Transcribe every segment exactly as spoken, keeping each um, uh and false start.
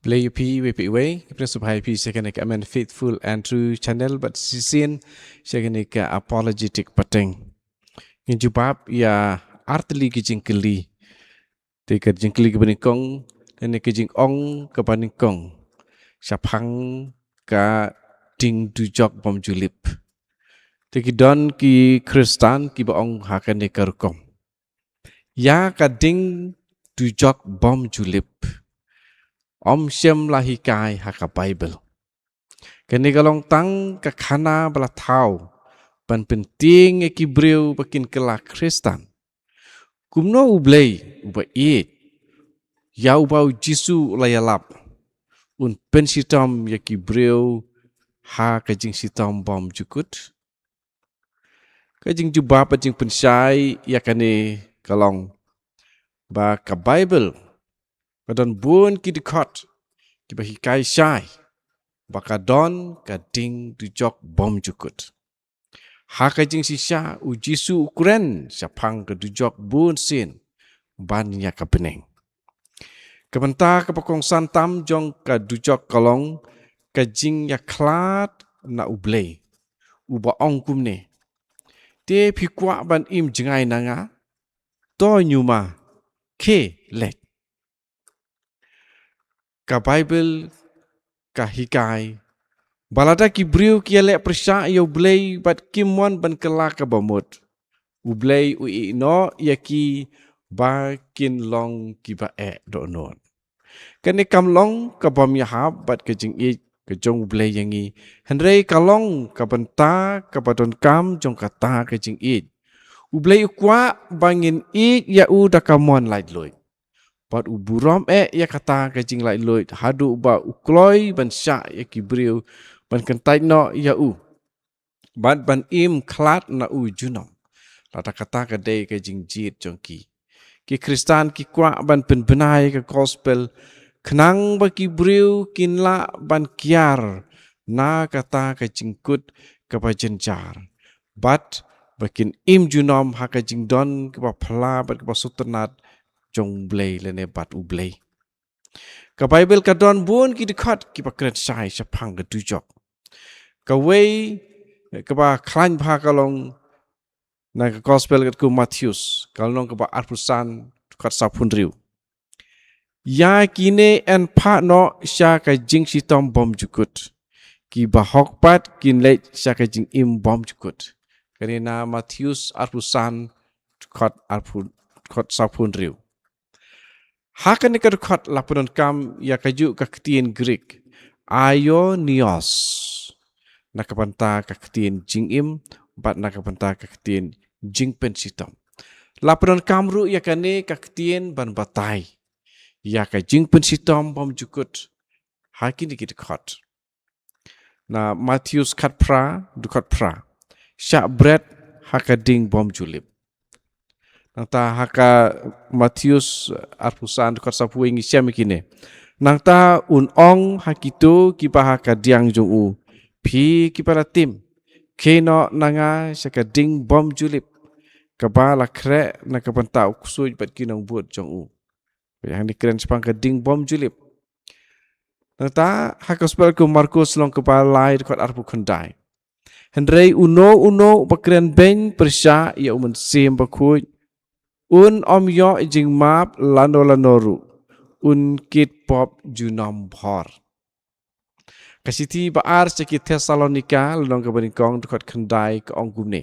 Blei ïa phi iwei pa iwei, nga pdiang sngewbha ïa phi sha kane ka Amen Faithful and True Channel bad shisien sha kane ka Apologetic Pateng. Ngin jubab ïa artylli ki jingkylli. Te ka jingkylli kaba nyngkong, lane ka jingong kaba nyngkong shaphang ka ding dujok bym ju lip. Te ki don ki Khristan kiba ong ha kane ka rukom. Ïa ka ding dujok bym ju lip ym shym la hikai ha ka Baibl. Kane ka long tang ka khana ba la thaw ban pyntieng ïa ki briew ba kin kylla Khristan. Kumno U Blei uba ïeit, ïa uba U Jisu u la ïalap, un pynshitom ïa ki briew ha ka jingshitom bym ju kut? Ka jingjubab, ka jingpynshai ïa kane ka long ba ka Baibl ka don bun ki dkhot kiba hikai shai ba ka don ka ding dujok bym ju kut. Ha ka jingshisha U Jisu u kren shaphang ka dujok bunsien ban ïa ka bneng. Ka bynta kaba kongsan tam jong ka dujok ka long ka jingïakhlad na U Blei, uba ong kumne: Te phi kwah ban im jngai na nga? To ñiuma, khie leit. Ka Baibl ka hikai ba lada ki briew ki ïaleh pyrshah ïa U Blei bad kim mon ban kylla ka bamut, U Blei u ïehnoh ïa ki ba kin long kiba eh dohnud. Kane kam long ka bym ïahap bad ka jingïeit ka jong U Blei ïa ngi, hynrei ka long ka bynta kaba donkam jong kata ka jingïeit. U Blei u kwah ba ngin ïeit ïa u da ka mon laitluid, bad u burom eh ïa kata ka jinglaitluid haduh ba u kloi ban shah ïa ki briew ban kyntait noh ïa u bad ban im khlad na u junom, lada kata ka dei ka jingjied jong ki. Ki Khristan ki kwah ban pynbna ïa ka gospel khnang ba ki briew kin lah ban kiar na kata ka jingkut kaba jynjar bad ba kin im junom ha ka jingdon kaba phylla bad kaba sngewtynnat jong U Blei lane bad U Blei. Ka Baibl ka don bun ki dkhot kiba kren shai shaphang ka dujok. Kawei kaba khlaiñ bha ka long na ka gospel katkum u Mathaios, ka lynnong kaba arphew san, dkhot sawphew hynriew: Ïa kine yn phah noh sha ka jingshitom bym ju kut, kiba hok pat kin leit sha ka jingim bym ju kut. Kane na Mathaios arphew san, dkhot arphew, dkhot sawphew hynriew. Ha kane ka dkhot la pyndonkam ïa kajuh ka ktien Greek, aionios, na ka bynta ka ktien jingim bad na ka bynta ka ktien jingpynshitom. La pyndonkam ruh ïa kane ka ktien ban batai ïa ka jingpynshitom bym ju kut ha kine ki dkhot. Na Mathaios khatphra, dkhot phra: Shah bret ha ka ding bym ju lip. Nangta ha ka Mathaios arphew san, dkhot sawphew wei, ngi shem ïa kine: Nangta un ong ha kito kiba ha ka diang jong u: Phi kiba la tim, khie noh na nga sha ka ding bym ju lip, kaba la khreh na ka bynta u ksuid bad ki nongbud jong u. Hangne kren shaphang ka ding bym ju lip. Nangta ha ka gospel katkum u Markos, lynnong kaba lai, dkhot arphew khyndai: Hynrei uno uno uba kren beiñ pyrshah ïa U Mynsiem Bakhuid un ym ïoh jingmap lano lano ruh, un kit pop junom bhor. Ka shithi ba ar sha ki Thessalonika, lynnong kaba nyngkong, dkhot khyndai, ka ong kumne: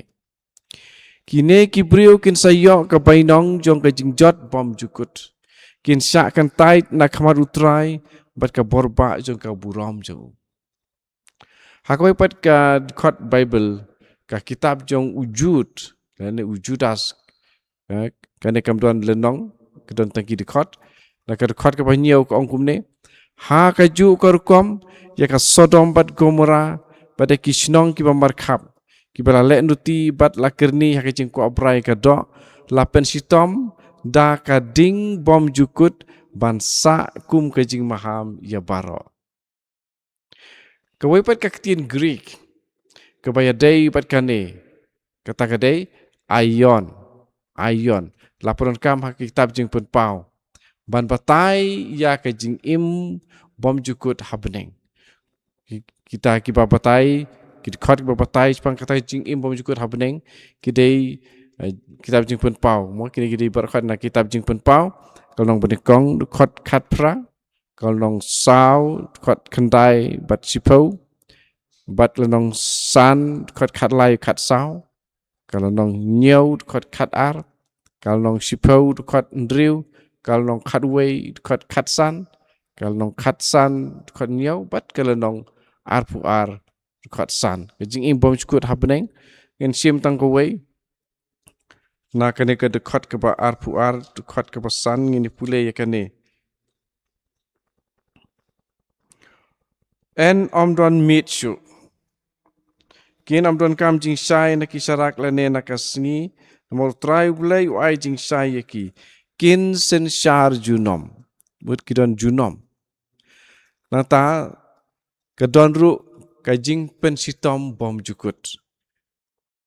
Kine ki briew kin sa ïoh ka bainong jong ka jingjot bym ju kut. Kin shah kyntait na khmat U Trai bad ka bor bah jong ka burom jong u. Ha kawei pat ka dkhot Baibl, ka kitab jong u Jud, lane u Judas, eh, kane kam don lynnong, ka don tang ki dkhot. Na ka dkhot kaba hynñiew ka ong kumne: Ha kajuh ka rukom ïa ka Sodom bad Gomora bad ïa ki shnong kiba markhap, kiba la leh nuti bad la kyrni ha ka jingkwah brai ka doh, la pynshitom da ka ding bym ju kut ban sah kum ka jingmaham ïa baroh. Kawei pat ka ktien Greek kaba ïadei bad kane, kata ka dei aion. Aion. La pyndonkam ha ka kitab Jingpynpaw ban batai ïa ka jingim bymjukut ha bneng. Ki-, kita kiba batai, ki dkhot kiba batai shaphang kata ka jingim bymjukut ha bneng, ki dei, eh, kitab Jingpynpaw. Mo, kine ki dei baroh na kitab Jingpynpaw, ka lynnong banyngkong, dkhot khatphra, ka lynnong saw, dkhot khyndai bad shiphew, bad lynnong san, dkhot khatlai, khatsaw, ka lynnong hynñiew, dkhot khatar, ka lynnong shiphew, dkhot hynriew, ka lynnong khatwei, dkhot khatsan, ka lynnong khatsan, dkhot hynñiew, bad ka lynnong arphew ar, dkhot san. Ka jingim bymjukut ha bneng, ngin shim tang kawei. Na kane ka dkhot kaba arphew ar, dkhot kaba san, ngin ïa pule ïa kane. Yn ym don miet shuh. Kin ym donkam jingshai na ki sharak lane na ka sngi, namar U Trai U Blei u ai jingshai ïa ki. Kin synshar junom. Mut ki don junom. Nangta ka don ruh ka jingpynshitom bymjukut.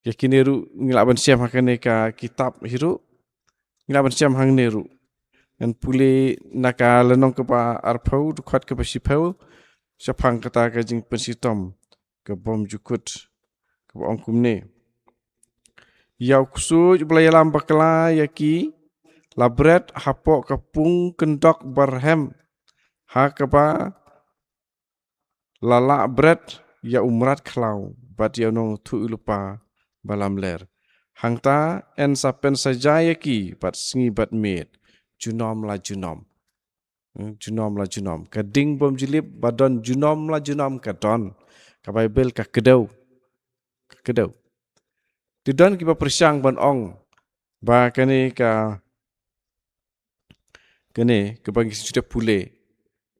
Ïa kine ruh ngi lah ban shem ha kane ka kitab hi ruh. Ngi lah ban shem hangne ruh. Ngan pule na ka lynnong kaba arphew, dkhot kaba shiphew, shaphang kata ka jingpynshitom ka bymjukut, kaba ong kumne. Ïa u ksuid uba la ïalam bakla ïa ki, la bret hapoh ka pung kyndok barhem, ha kaba la lah bret ïa u mrad khlaw bad ïa u nongïathuhlypa ba lamler. Hangta yn sa pynsaja ïa ki bad sngi bad miet, junom la junom. Hmm, junom la junom. Ka ding bymjulip ba don junom la junom ka don. Ka Baibl ka kdew. Ka kdew. Te don kiba pyrshang ban ong ba kane ka, kane kaba ngi shu dep pule,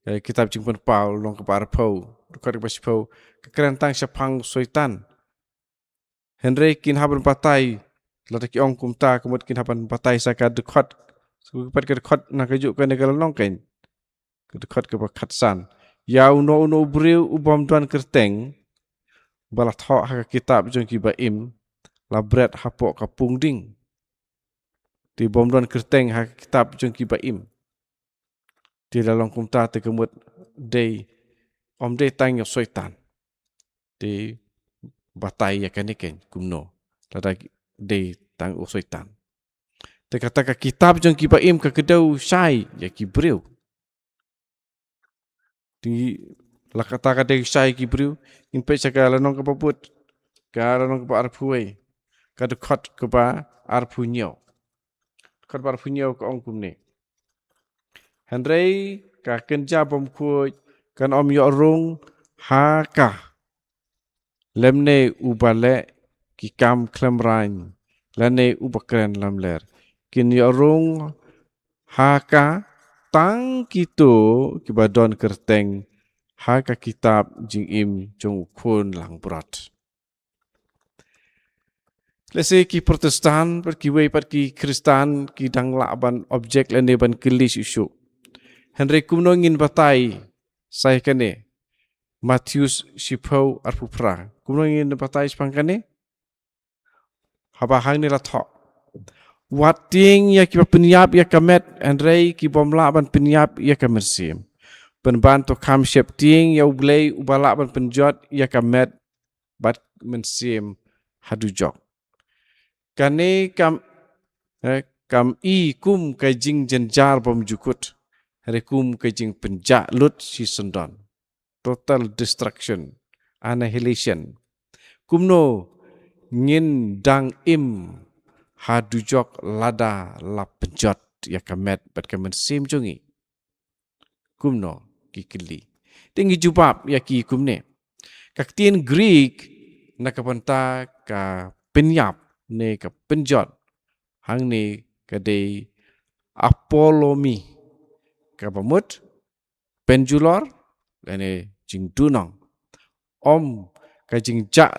eh, kitab Jingpynpaw, lynnong kaba arphew, dkhot kaba shiphew, ka kren tang shaphang u Soitan. Hynrei kin hap ban batai, lada ki ong kumta, ka mut kin hap ban batai sa ka dkhot, sa ka pat ka dkhot na kajuh kane ka lynnong kan. Ka dkhot kaba khatsan. Ïa uno uno u briew u bym don kyrteng, ba la thoh ha ka kitab jong kiba im, la bret hapoh ka pung ding. Te bym don kyrteng ha ka kitab jong kiba im. Te la long kumta te ka mut dei, ym dei tang ïa u Soitan. Te batai ïa kane kan kumno. Lada dei tang u Soitan. Te kata ka kitab jong kiba im ka kdew shai ïa ki briew. Te la kata ka dei shai ïa ki briew. Ngin peit sha ka lynnong kaba bud. Ka lynnong kaba arphew wei. Ka dkhot kaba arphew hynñiew. Dkhot ba arphew hynñiew ka ong kumne. Hynrei ka kynja bymkhuid kan ym ïoh rung ha ka. Lymne uba leh ki kam khlem raiñ, lane uba kren lamler. Kin ïoh rung ha ka tang kito kiba don kyrteng ha ka kitab jingim jong u Khun langbrot. Lehse ki Protestant, pat kiwei pat ki Khristan, ki dang lah ban object lane ban kylli shuh shuh. Hynrei kumno ngin batai sa ïa kane. Mathaios shiphew arphew phra. Kumno ngin batai shaphang kane? Haba hangne la thoh. Wat tieng ïa kiba pynïap ïa ka met, hynrei ki bym lah ban pynïap ïa ka mynsiem. Pynban to kham sheptieng ïa U Blei uba lah ban pynjot ïa ka met bad mynsiem ha dujok. Kane kam, eh, kam i kum ka jingjynjar bymjukut, hynrei kum ka jingpynjah lut shisyndon. Total destruction, annihilation. Kumno ngin dang im ha dujok lada la pynjot ïa ka met bad ka mynsiem jong ngi? Kumno ki kylli. Te ngi jubab ïa ki kumne. Ka ktien Greek na ka bynta ka pynïap ne ka pynjot hangne ka dei apolumi. Kaba mut pynjulor lane jingdunong. Ym ka jingjah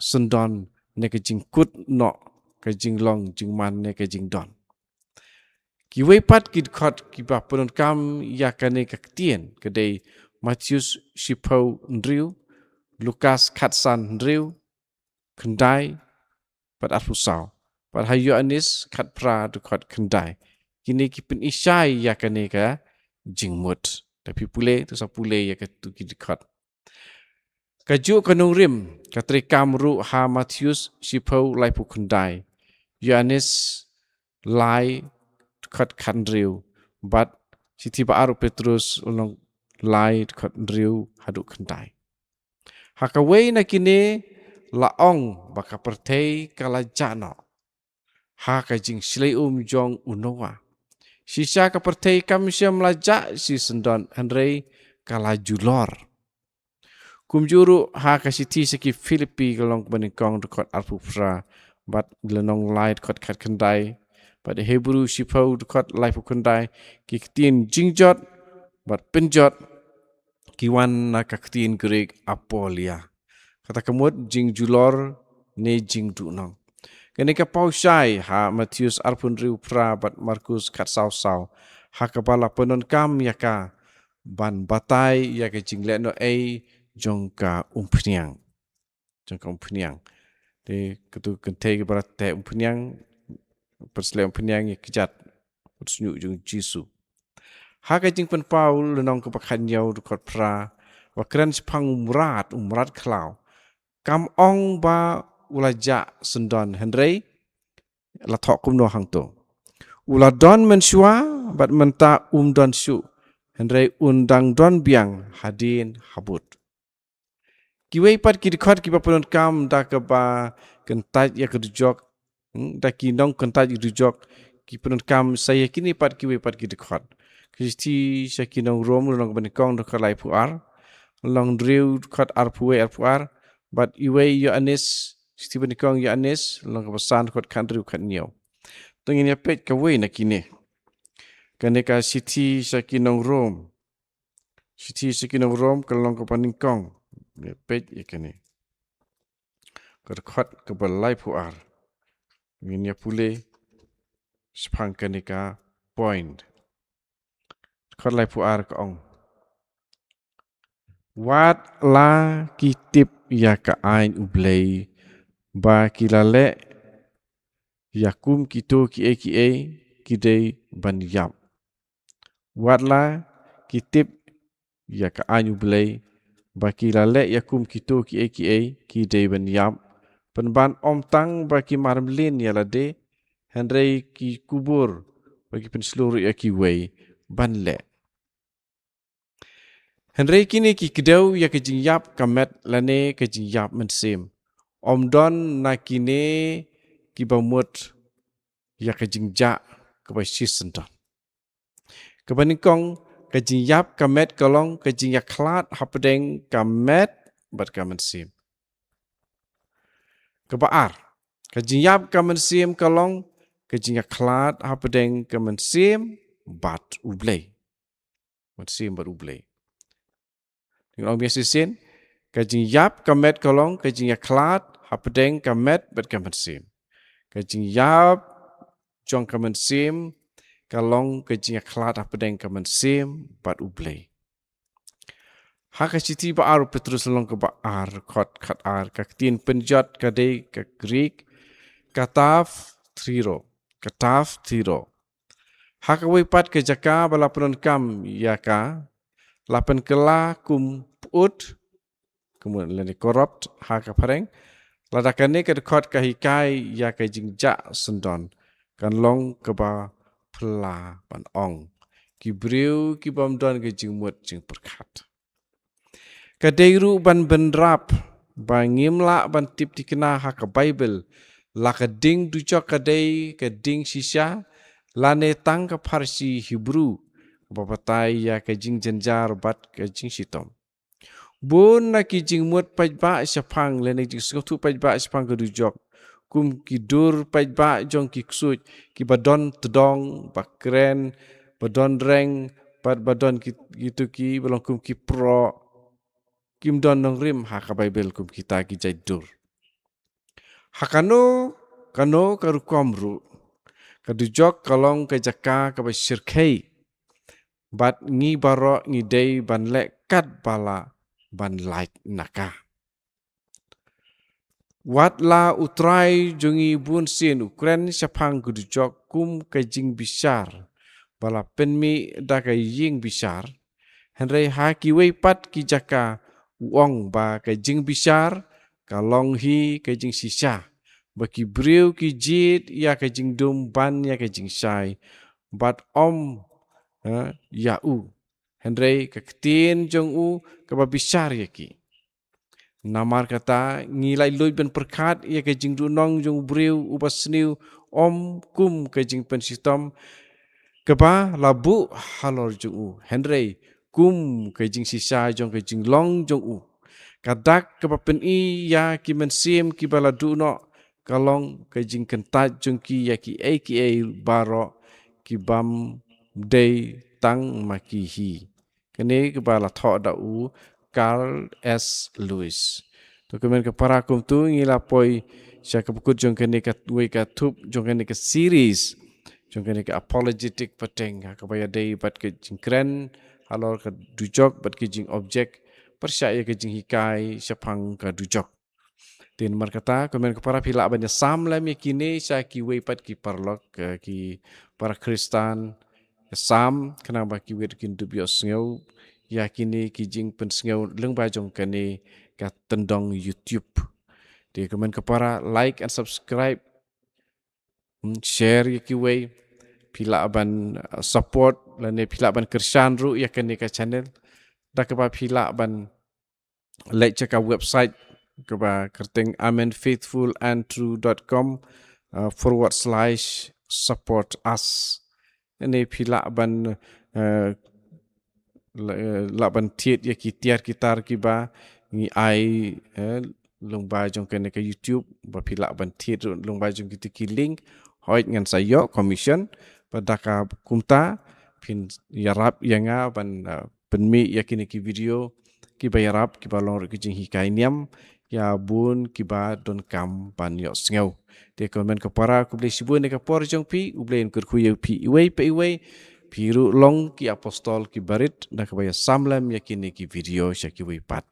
syndon ne ka jingkut noh ka jinglong jingman ne ka jingdon. Kiwei pat ki dkhot kiba pyndonkam ïa kane ka ktien ka dei Mathaios shiphew hynriew, Lukas khatsan hynriew, khyndai, bad arphew saw. Bad ha Ïoannis khatphra dkhot khyndai. Kine ki pyni shai ïa kane ka jingmut. Da phi pule, to sa pule ïa katu ki dkhot. Kajuh ka nongrim, ka treikam ruh ha Mathaios shiphew laiphew khyndai, Ïoannis lai dkhot khathynriew, bad shithi ba ar u Petrus lynnong lai dkhot hynriew haduh khyndai. Ha kawei na kine la ong ba ka pyrthei ka la jah noh ha ka jingshlei um jong u Noah. Shisha ka pyrthei kam shym la jah shisyndon, hynrei ka la julor. Kumjuh ruh ha ka shithi sha ki Philippi ka lynnong kaba nyngkong dkhot arphew phra, bad lynnong lai dkhot khatkhyndai, bad Hebru shiphew dkhot laiphew khyndai, ki ktien jingjot bad pynjot ki wan na ka ktien Greek apoleia. Kata ka mut jingjulor ne jingduhnong. Kane ka paw shai ha Mathaios arphew hynriew phra bad Markus khatsaw saw, ha kaba la pyndonkam ïa ka ban batai ïa ka jinglehnohei jong ka umphniang. Jong ka umphniang. Te katu kynthei kaba la teh umphniang, pynsleh umphniang ïa ka kjat, u shñiuh jong u Jisu. Ha ka Jingpynpaw lynnong kaba khathynñiew dkhot phra, ba kren shaphang u mrad, u mrad khlaw. Kam ong ba u la jah syndon, hynrei la thoh kumno hangto: U la don mynshuwa, bad mynta um don shuh, hynrei un dang don biang hadien habud. Kiwei pat ki dkhot kiba pyndonkam da kaba kyntait ïa ka dujok, hmm, da ki nongkyntait ïa ka dujok, ki pyndonkam sa ïa kine pat kiwei pat ki dkhot. Ka shithi sha ki nong Rom lynnong kaba nyngkong dkhot laiphew ar, lynnong hynriew dkhot arphew wei arphew ar, bad iwei Ïoannis, shithi ba nyngkong Ïoannis lynnong kaba san dkhot khathynriew khathynñiew. To ngin ïa peit kawei na kine. Kane ka shithi sha ki nong Rom. Shithi sha ki nong Rom ka lynnong kaba nyngkong. Ïa peit ïa kane. Ka dkhot kaba laiphew ar. Ngin ïa pule shaphang kane ka point. Dkhot laiphew ar ka ong: Wat la ki tip ïa ka aiñ U Blei, ba ki la leh ïa kum kito kiei kiei ki dei ban ïap. Wat la ki tip ïa ka aiñ U Blei, ba ki la leh ïa kum kito kiei kiei ki dei ban ïap, pynban ym tang ba ki mar mlien ïa lade, hynrei ki kubur, ba ki pynshlur ïa kiwei ban leh. Hynrei kine ki kdew ïa ka jingïap ka met lane ka jingïap mynsiem. Ym don na kine kiba mut ïa ka jingjah kaba shisyndon. Kaba nyngkong, ka jingïap ka met ka long ka jingïakhlad hapdeng ka met bad ka mynsiem. Kaba ar, ka jingïap ka mynsiem ka long ka jingïakhlad hapdeng ka mynsiem bad U Blei. Mynsiem bad U Blei. Ngan ong biang shisien, ka jingïap ka met ka long ka jingïakhlad hapdeng ka met bad ka mynsiem. Ka jingïap jong ka mynsiem ka long ka jingïakhlad hapdeng ka mynsiem bad U Blei. Ha ka shithi ba ar u Petrus lynnong kaba ar, dkhot khatar, ka ktien pynjot ka dei ka Greek, kataphthiro, kataphthiro. Ha kawei pat ka jaka ba la pyndonkam ïa ka, la pynkylla kum pyut, kum lane corrupt ha ka phareng. Lada kane ka dkhot ka hikai ïa ka jingjah syndon, kan long kaba phylla ban ong, ki briew ki bym don ka jingmut jingpyrkhat. Ka dei ruh ban bynrap ba ngim lah ban tip thikna ha ka Baibl la ka ding dujok ka dei ka ding shisha, lane tang ka pharshi Hebru, kaba batai ïa ka jingjynjar bad ka jingshitom. Bun na ki jingmut paidbah shaphang lane jingsngewthuh paidbah shaphang ka dujok, kum ki dur paidbah jong ki ksuid, kiba don tdong, ba kren, ba don reng, bad ba don ki, kito kiba long kum ki proh, kim don nongrim ha ka Baibl kum kita ki jait dur. Ha kano kano ka rukom ruh, ka dujok ka long ka jaka kaba shyrkhei, bad ngi baroh ngi dei ban leh katba lah ban lait na ka. Wat la U Trai jong ngi bunsien u kren shaphang ka dujok kum ka jingbishar ba la pynmih da ka ïing bishar, Hynrei ha kiwei pat ki jaka u ong ba ka jingbishar ka long hi ka jingshisha, ba ki briew ki jied ïa ka jingdum ban ïa ka jingshai, bad ym, eh, ïa u, hynrei ka ktien jong u kaba bishar ïa ki. Namar kata ngi laitluid ban pyrkhat ïa ka jingduhnong jong u briew uba sniew, ym kum ka jingpynshitom kaba la buh halor jong u, hynrei kum ka jingshisha jong ka jinglong jong u. Ka dak kaba pyni ïa ki mynsiem kiba la duh noh ka long ka jingkyntait jong ki ïa kiei kiei baroh ki bym dei tang ma ki hi. Kane kaba la thoh da u Carl S. Lewis. To, kmen ka para, kumtu ngi la poi sha kaba kut jong kane kawei ka thup jong kane ka series jong kane ka apologetic pateng, ha kaba ïadei bad ka jingkren halor ka dujok bad ka jingobject pyrshah ïa ka jinghikai shaphang ka dujok. Te namar kata, kmen ka para, phi lah ban ïa sam lem ïa kine sha kiwei pat ki paralok, eh, ki para Khristan, ïa sam khnang ba kiwei ruh kin dup ïohsngew ïa kine ki jingpynsngew lyngba jong kane ka tyndong YouTube. Te kmen ka para, like and subscribe, hmm, share ïa kiwei. Phi lah ban, uh, support lane phi lah ban kyrshan ruh ïa kane ka channel da kaba phi lah ban leit sha ka website kaba kyrteng amen faithful and true dot com, uh, forward slash support us. Ane phi lah ban, uh, la-, uh, lah ban thied ïa ki tiar ki tar kiba ngi ai, eh, lyngba jong kane ka YouTube, ba phi lah ban thied ruh lyngba jong kito ki link. Hooid, ngan sa ïoh commission, bad da ka kumta phin ïarap ïa nga ban, uh, pynmih ïa kine ki video kiba ïarap, kiba long ruh ki jinghikai niam ïa bun kiba donkam ban ïohsngew. Te kmen ka para, khublei shibun ïa ka por jong phi, U Blei un kyrkhu ïa phi iwei pa iwei. Phi ruh long ki apostol kiba rit da kaba ïa sam lem ïa kine ki video sha kiwei pat.